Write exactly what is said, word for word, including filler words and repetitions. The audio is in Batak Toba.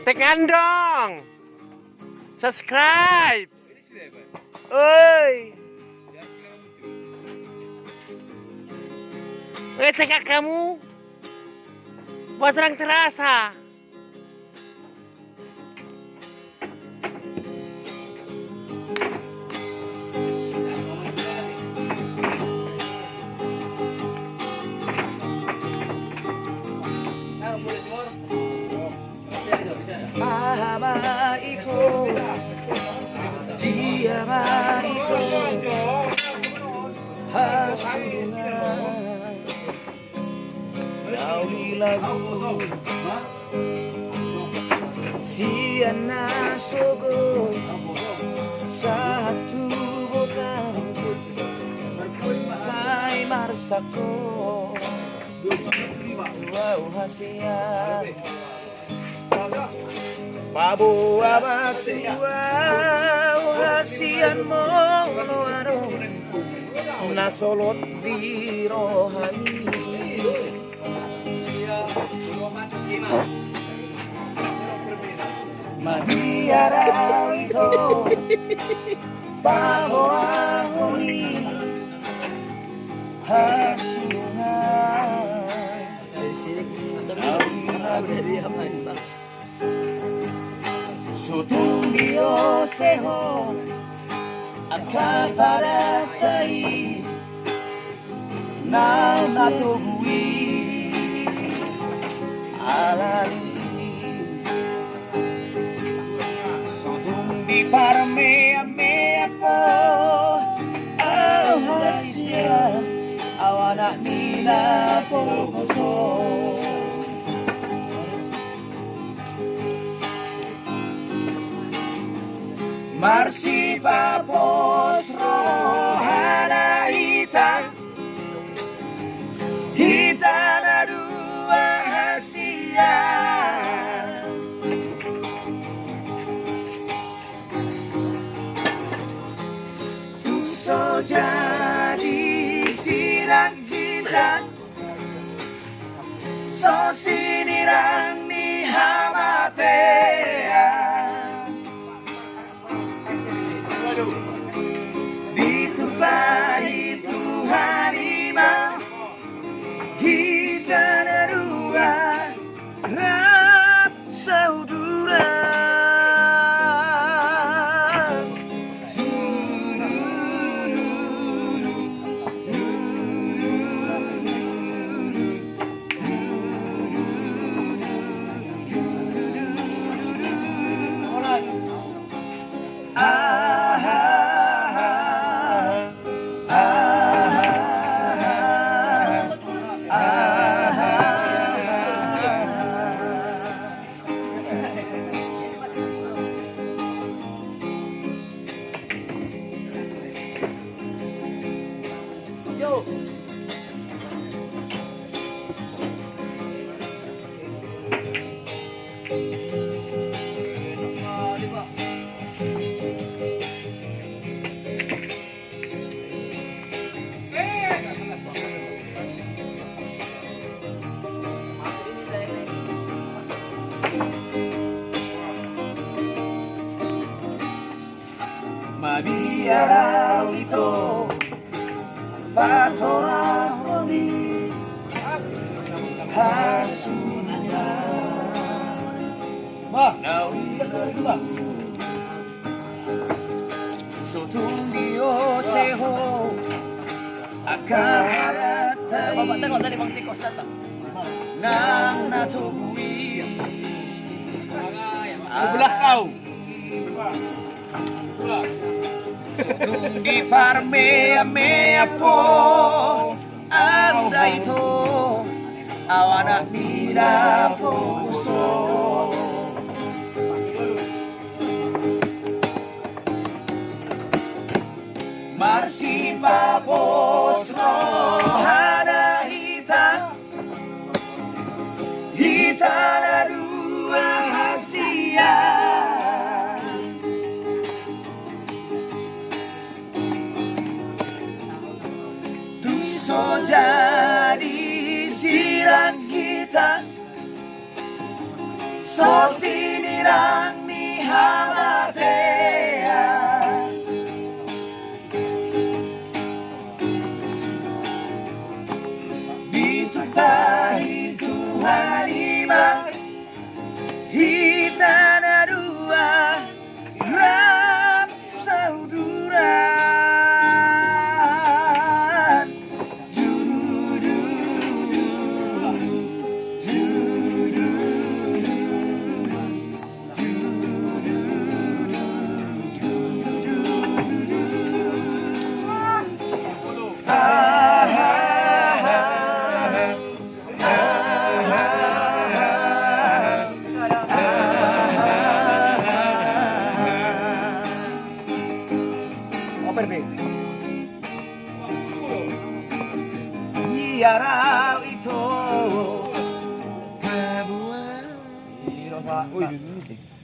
Tekan dong. Subscribe. Oi. Ngecek kamu. Buat serang terasa. Aha ma ito, dia ma ito, hasungan. Nauli lagu sian na sogot sahat tu botam, sai marsangkot tu au hasian. Paboa ma tu au hasian molo adong na solot di rohami. Mabiar au ito patoranghon i hasungan. So tung diosehon angka padanta i naung na togu i. Alani i so tung diparmeameahon au hasian, au anak ni na pogoso. Marsipapos rohana hita, hita na dua hasian. Tung so jadi sirang hita, so sinirang ni hamatean. Ditumpahi Tuhan i ma hita na dua rap saudara. Mabiar au ito patorahon i hasunungan. Bah, na uli lagu, bah. So tung diosehon angka padanta i. Bapak, tengok tadi Bang Tiko datang. Naung na togu i. Sebelah kau. So tung diparmeameahon au da ito, au anak ni na pogoso. Marsipapos rohana hita, hita na dua hasian. Tung so jadi sirang hita, so sini Silang ni hamatean. Ditumpahi Tuhan i ma hita na dua, rap sauduran. Ia rau ito. Ui, ui, ui.